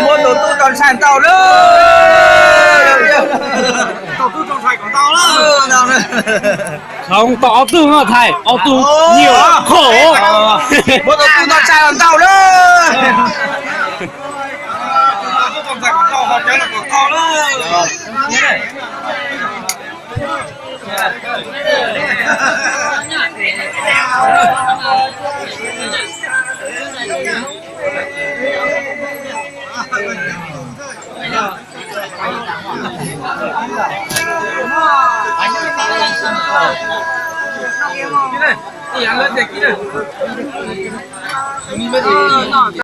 Muab tus tub rau ntshai ntau lawm. Tus tub rau ntshai kom ntau lawm. Thaum tau ob tug no thais, ob tug nyuam qhuav. Muab tus tub rau ntshai ntau lawm.